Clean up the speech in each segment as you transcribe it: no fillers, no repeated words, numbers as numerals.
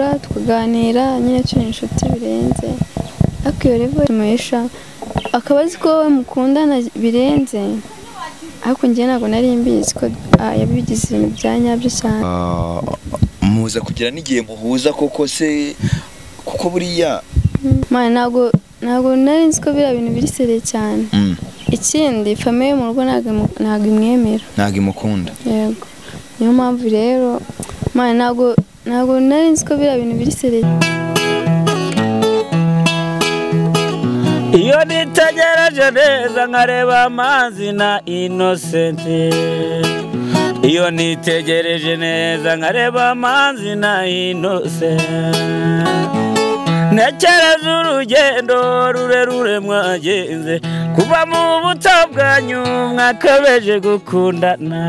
Tugahura tukaganira nyine turi inshuti birenze, ariko iyo level imuhisha akaba azi ko wowe mukundana birenze, ariko njye ntabwo nari mbizi ko yabigize ibintu bya nyabyo cyane. Muza kugira n'igihe muhuza koko se, kuko buriya ntabwo nari nzi ko biriya bintu biri sere cyane. Ikindi famille mu rugo ntabwo imwemera, ntabwo imukunda. Yego, niyo mpamvu rero ntabwo nari nzi ko biriya bintu biri sere. Iyo nitegereje neza nkareba Amazi na Innocent, iyo nitegereje neza nkareba Amazi na Innocent, ntekereza urugendo rurerure mwagenze kuva mu buto bwanyu mwakabeje gukundana.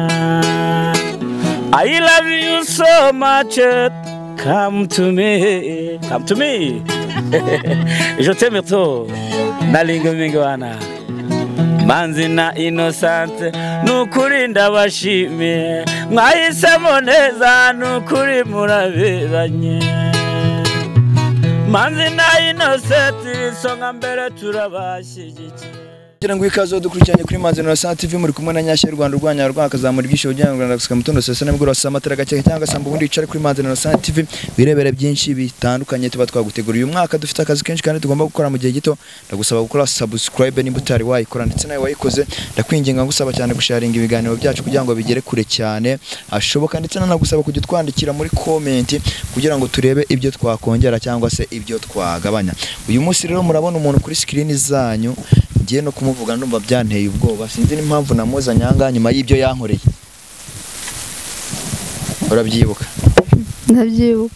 I love you so much, come to me, come to me. Je t'aime trop, nalinga mingwana. Manzi na Innocent nukuri ndabashimiye, mwahisemo neza nukuri muraberanye. Manzi na Innocent isonga mbere turabashyigikiye. Kugira ngo ikaze dukurikiranye kuri Manzi na Innocent TV, muri kumwe na Nyashya Rwanda urwanya rwaka kazamura ibyishimo bya Rwanda gusuka mutondo sesa n'imugoroba saa matara gake cyangwa samba, ubundi wicare kuri Manzi na Innocent TV wirebere byinshi bitandukanye tuba twaguteguriye. Uyu mwaka dufite akazi kenshi kandi tugomba gukora mu gihe gito. Ndagusaba gukora subscribe niba utari wayikora, ndetse nawe wayikoze ndakwinginga ngusaba cyane gusharinga ibiganiro byacu kugira ngo bigere kure cyane ashoboka, ndetse nanagusaba kujya twandikira muri comment kugira ngo turebe ibyo twakongera cyangwa se ibyo twagabanya. Uyu munsi rero murabona umuntu kuri screen zanyu, ngiye no kumuvuga ndumva byanteye ubwoba, sinzi n'impamvu namuzanye aha nyuma y'ibyo yankoreye. Urabyibuka? Ndabyibuka.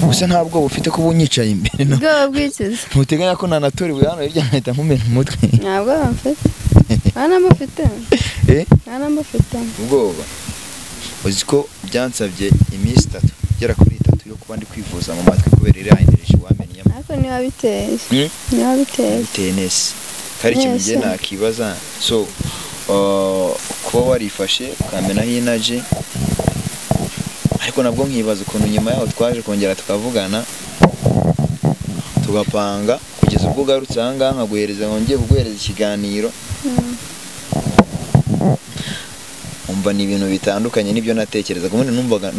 Gusa nta bwoba ufite ko bunyicaye imbere? Ubwoba bw'ikizi? Ntuteganya ko nanatoriwe hano hirya nkahita nkumena umutwe? Nta bwoba mfite. Nta namba mfite. Nta namba mfite. Ubwoba uzi ko byansabye iminsi 3 igera kuri 3 yo kuba ndi kwivuza mu matwi kubera iriya energy wamenye. Ariko niba biteye. Niba biteye. Biteye neza. Hari ikintu ngiye nakibaza. So kuba warifashe ukamenaho energy, ariko nabwo nkibaza ukuntu nyuma yaho twaje kongera tukavugana tugapanga kugeza ubwo ugarutse aha ngaha nkaguhereza, ngiye kuguhereza ikiganiro. Umva ni ibintu bitandukanye n'ibyo natekerezaga. Ubundi numvaga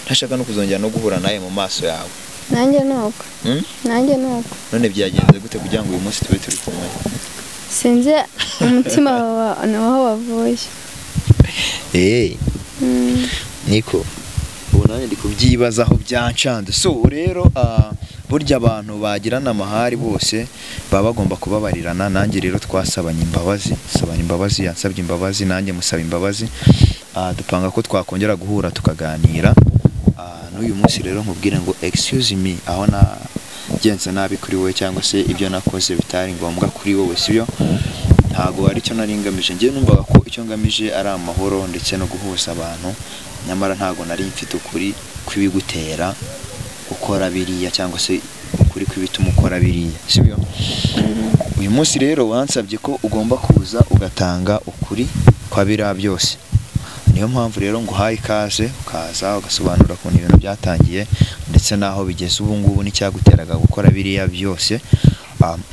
ntashaka no kuzongera no guhura nawe mu maso yawe. Nanjye nuko. Nanjye nuko. None byagenze gute kugira ngo uyu munsi tube turi kumwe? Sinzi umutima wawe wavuye. Niko ubu nanjye ndi kubyibazaho byancanze. So rero burya abantu bagirana amahari bose baba bagomba kubabarirana. Nanjye rero twasabanye imbabazi, sabanye imbabazi, yansabye imbabazi nanjye musaba imbabazi, dupanga ko twakongera guhura tukaganira. N'uyu munsi rero nkubwire ngo excuse me aho nagenze nabi kuri wowe cyangwa se ibyo nakoze bitari ngombwa kuri wowe, sibyo? Ntago ari cyo nari ngamije. Ngiye numvaga ko icyo ngamije ari amahoro ndetse no guhuza abantu, nyamara ntago nari mfite ukuri kwibigutera gukora biriya cyangwa se ukuri kwibituma ukora biriya, sibyo? Uyu munsi rero wansabye ko ugomba kuza ugatanga ukuri kwa biriya byose. Niyo mpamvu rero nguhaye ikaze ukaza ugasobanura ukuntu ibintu byatangiye ndetse naho bigeze ubu ngubu n'icyaguteraga gukora biriya byose.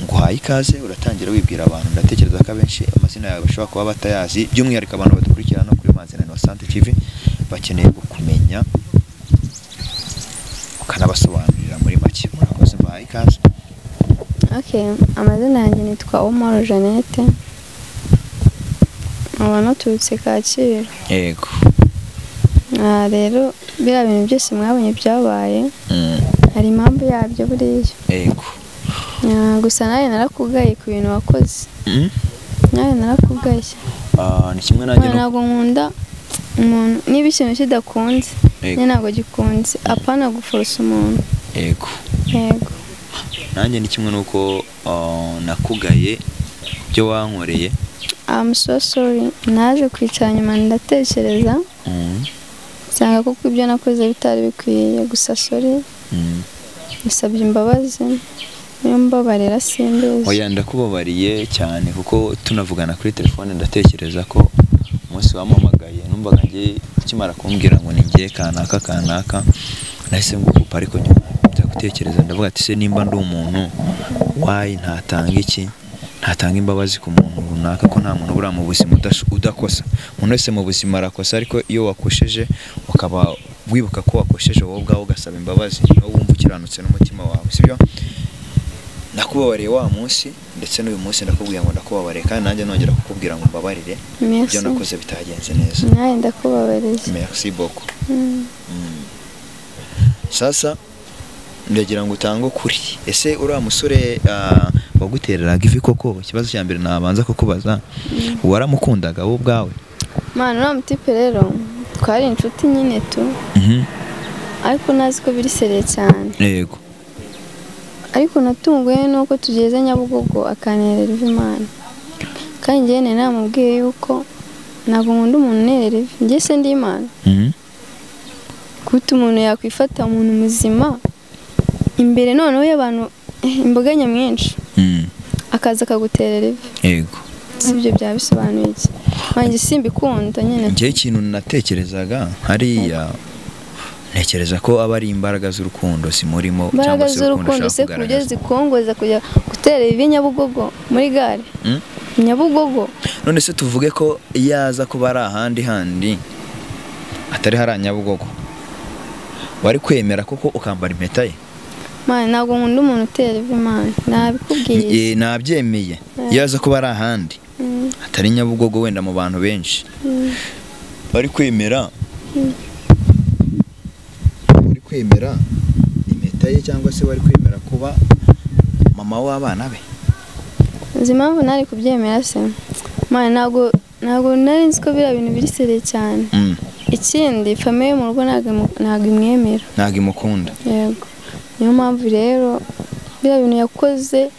Nguhaye ikaze, uratangira wibwira abantu. Ndatekereza ko abenshi amazina yawe bashobora kuba batayazi, by'umwihariko abantu badukurikirana no kuri Manzi na Innocent TV bakeneye kukumenya ukanabasobanurira muri make. Murakoze, mbahaye ikaze. Okay, amazina yanjye nitwa Omar Jeannette, nkaba naturutse Kacyiru. Yego. Rero biriya bintu byose mwabonye byabaye, hari impamvu yabyo buriya. Yego. Gusa nawe narakugaye ku bintu wakoze. Nawe narakugaye. Ni kimwe nanjye ntabwo nkunda umuntu niba ikintu kidakunze nyine ntabwo gikunze, apana guforosa umuntu. Yego. Yego. Nanjye ni kimwe nuko nakugaye ibyo wankoreye. I'm so sorry. Naje kwicara nyuma ndatekereza nsanga kuko ibyo nakoze bitari bikwiye, gusa sorry. Gusabye imbabazi niyo mbabarira simbizi. Oya, ndakubabariye cyane kuko tunavugana kuri telefone ndatekereza ko umunsi wampamagaye numvaga ngiye ukimara kumbwira ngo ni ngiye kanaka kanaka, Nahise ngukupa, ariko nyuma njya gutekereza ndavuga ati se nimba ndi umuntu wayi ntatanga iki, ntatanga imbabazi ku muntu runaka, ko nta muntu ubura mu buzima udakosa. Umuntu wese mu buzima arakosa, ariko iyo wakosheje ukaba wibuka ko wakosheje wowe ubwawe ugasaba imbabazi, niwo wumva ukiranutse n'umutima wawe, sibyo? Nakubabariye wa munsi, ndetse n'uyu munsi ndakubwiye ngo ndakubabariye, kandi nanjye nongera kukubwira ngo mbabarire ibyo nakoze bitagenze neza. Nawe ndakubabariye. Merci beaucoup. Sasa ndagira ngo utange ukuri. Ese uriya musore wagutereraga ivi koko, ikibazo cya mbere nabanza kukubaza, waramukundaga wowe ubwawe? Mwana, uriya mutipe rero twari inshuti nyine tu, ariko nazi ko biri seriye cyane. Yego. Ariko natunguwe nuko tugeze Nyabugogo akanterera ivi Imana. Kandi njye namubwiye yuko ntabwo nkunda umuntu unterera ivi, njye se ndi Imana. Kuko umuntu yakwifata umuntu muzima imbere noneho y'abantu imbaga nyamwinshi akaza akaguterera ivi. Yego. Sibyo byaba bisobanuye iki? Wanjye simbikunda nyine. Njye ikintu natekerezaga hariya, ntekereza ko aba ari imbaraga z'urukundo zimurimo, cyangwa se urukundo se kujya zikongoza kujya gutera ivi Nyabugogo muri gare. Nyabugogo. None se tuvuge ko yaza kuba ari ahandi handi atari hari Nyabugogo, wari kwemera koko ukambara impeta ye? Mwana, ntabwo nkunda umuntu utera ivi Imana, nabikubwiye. Nabyemeye. Yaza kuba ari ahandi atari Nyabugogo wenda mu bantu benshi, bari kwemera kwemera impeta ye, cyangwa se wari kwemera kuba mama w'abana be? Uzi impamvu nari kubyemera se? Mwana, ntabwo nari nzi ko biriya bintu biri seriye cyane. Ikindi famille mu rugo ntabwo imwemera, ntabwo imukunda. Yego. Niyo mpamvu rero biriya bintu yakoze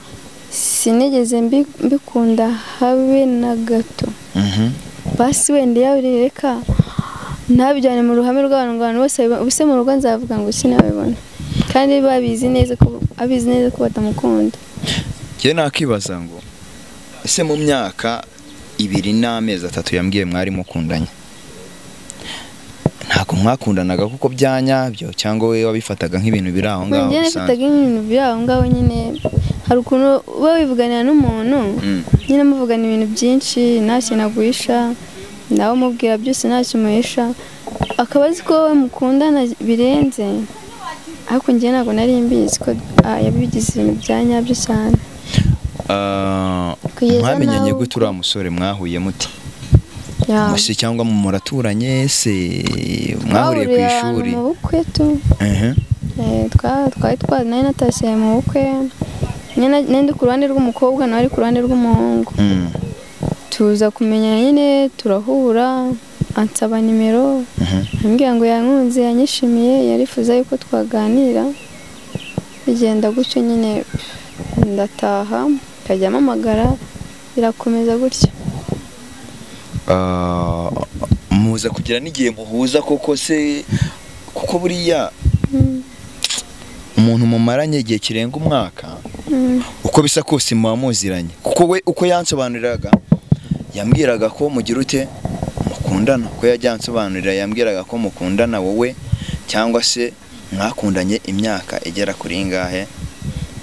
sinigeze mbikunda habe na gato. Basi wenda yabireka ntabijyane mu ruhame rw'abantu ngo abantu bose ubuse mu rugo nzavuga ngo sinabibona, kandi babizi neza ko abizi neza ko batamukunda. Njye nakibaza ngo ese mu myaka 2 n'amezi 3 yambwiye mwari mukundanye, ntabwo mwakundanaga kuko byanyabyo, cyangwa we wabifataga nk'ibintu biri aho ngaho? Njye nafataga nk'ibintu biri aho ngaho nyine. Hari ukuntu uba wivuganira n'umuntu nyine muvugana ibintu byinshi, nta kintu aguhisha, nawe umubwira byose nta kimuhisha, akaba azi ko wowe mukundana birenze. Ariko njye ntabwo nari mbizi ko yabigize ibintu bya nyabyo cyane. Mwamenyanye gute uriya musore, mwahuye mute? Muse cyangwa muraturanye se, mwahuriye ku ishuri? Mu bukwe tu. Twari nari natashye mu bukwe, nari ku ruhande rw'umukobwa nawe ari ku ruhande rw'umuhungu. Tuza kumenyana nyine, turahura, ansaba nimero, ambwira ngo yankunze, yanyishimiye, yarifuza yuko twaganira. Bigenda gutyo nyine, ndataha nkajya mpamagara, birakomeza gutyo. Muza kugira n'igihe muhuza koko se, kuko buriya umuntu mumaranye igihe kirenga umwaka, uko bisa kose muba muziranye. Kuko we uko yansobanuriraga, yambwiraga ko mugira ute mukundana, ko yajya ansobanurira yambwiraga ko mukundana wowe, cyangwa se mwakundanye imyaka igera kuri ingahe,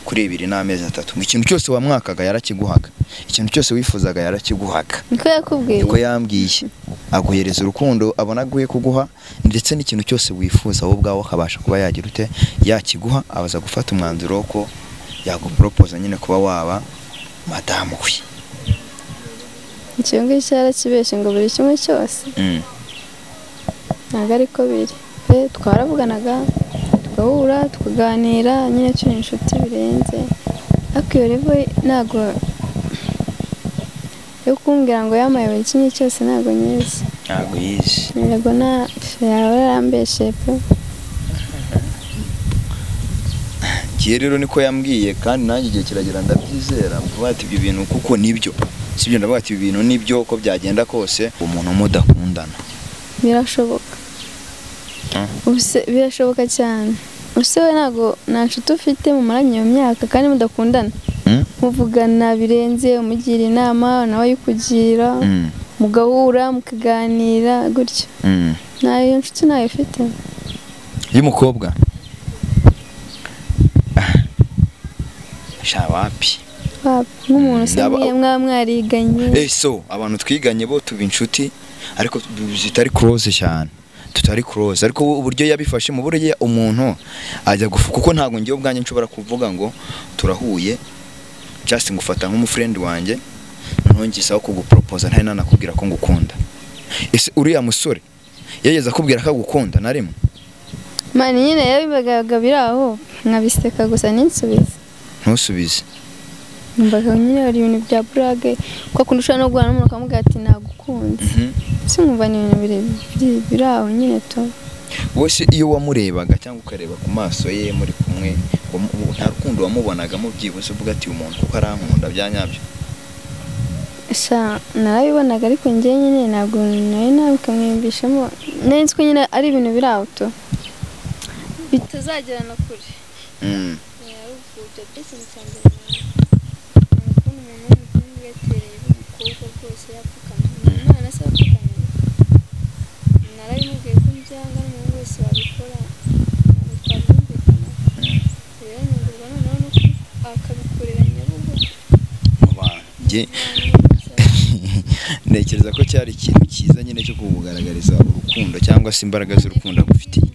kuri 2 n'amezi 3. Ikintu cyose wamwakaga yarakiguhaga, ikintu cyose wifuzaga yarakiguhaga. Niko yakubwiye? Niko yambwiye. Aguhereza urukundo abona aguye kuguha, ndetse n'ikintu cyose wifuza wowe ubwawe akabasha kuba yagira ute yakiguha. Abaza gufata umwanzuro ko yagupropose nyine kuba waba madamu we. Icyo ngicyo yarakibeshye ngo buri kimwe cyose ntabwo ariko biri. Twaravuganaga, tugahura, tukaganira nyine turi inshuti birenze. Ariko iyo level ntabwo yo kumbwira ngo yamaye buri kimwe cyose ntabwo nyizi. Ntabwo yizi. Yego, na yaba yarambeshye pe. Njye rero niko yambwiye, kandi nanjye igihe kiragera ndabyizera, mvuga ati ibyo bintu kuko nibyo. Sibyo, ndavuga ati ibi bintu nibyo, uko byagenda kose umuntu mudakundana birashoboka. Birashoboka cyane. Use we ntabwo nta nshuti ufite mumaranye iyo myaka kandi mudakundana, muvugana birenze, umugira inama nawe ayikugira, mugahura mukaganira gutyo. Ntayo nshuti nayo ufite y'umukobwa? Sha wapi. Nk'umuntu se mwa mwariganye. So abantu twiganye bo tuba inshuti ariko zitari close cyane. Tutari close ariko uburyo yabifashe mu buryo umuntu ajya gufu kuko ntago ngiye ubwanjye nshobora kuvuga ngo turahuye just ngufata nk'umufriend wanjye noneho ngisaho kuguproposa ntari nanakubwira ko ngukunda. Ese uriya musore yageze akubwira ko agukunda na rimwe? Mani nyine yabivugaga biraho nkabiseka gusa ninsubize. Ntusubize. Numvaga nyine ari ibintu bya blague ko kundusha no guhana n'umuntu akamubwira ati nagukunze. Sinumva ni ibintu biraho nyine to. Wese iyo wamurebaga cyangwa ukareba ku maso ye muri kumwe nta rukundo wamubonagamo byibuze uvuga ati umuntu kuko arankunda byanyabyo? Sha narabibonaga ariko njye nyine ntabwo nari nabikamwiyumvishamo nari nzi ko nyine ari ibintu biraho to bitazagera no kure. Ntekereza ko cyari ikintu cyiza nyine cyo kugaragariza urukundo cyangwa se imbaraga z'urukundo agufitiye.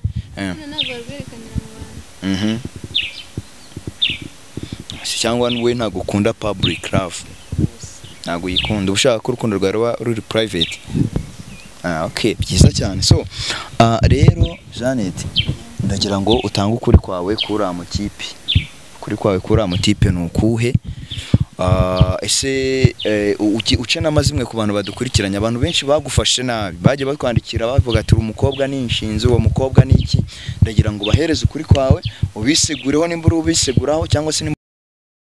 Cyangwa we ntabwo ukunda public love, ntabwo uyikunda, ushaka ko urukundo rwawe ruba ruri private. Okay, byiza cyane. So rero Janet, ndagira ngo utange ukuri kwawe kuri mutipe. Ukuri kwawe kuri mutipe ni ukuhe? Ese uce n'amazimwe ku bantu badukurikiranye, abantu benshi bagufashe nabi bagiye bakwandikira bavuga ati umukobwa ni inshinzi, uwo mukobwa ni iki. Ndagira ngo bahereze ukuri kwawe, ubisigureho nimba uri ubiseguraho cyangwa se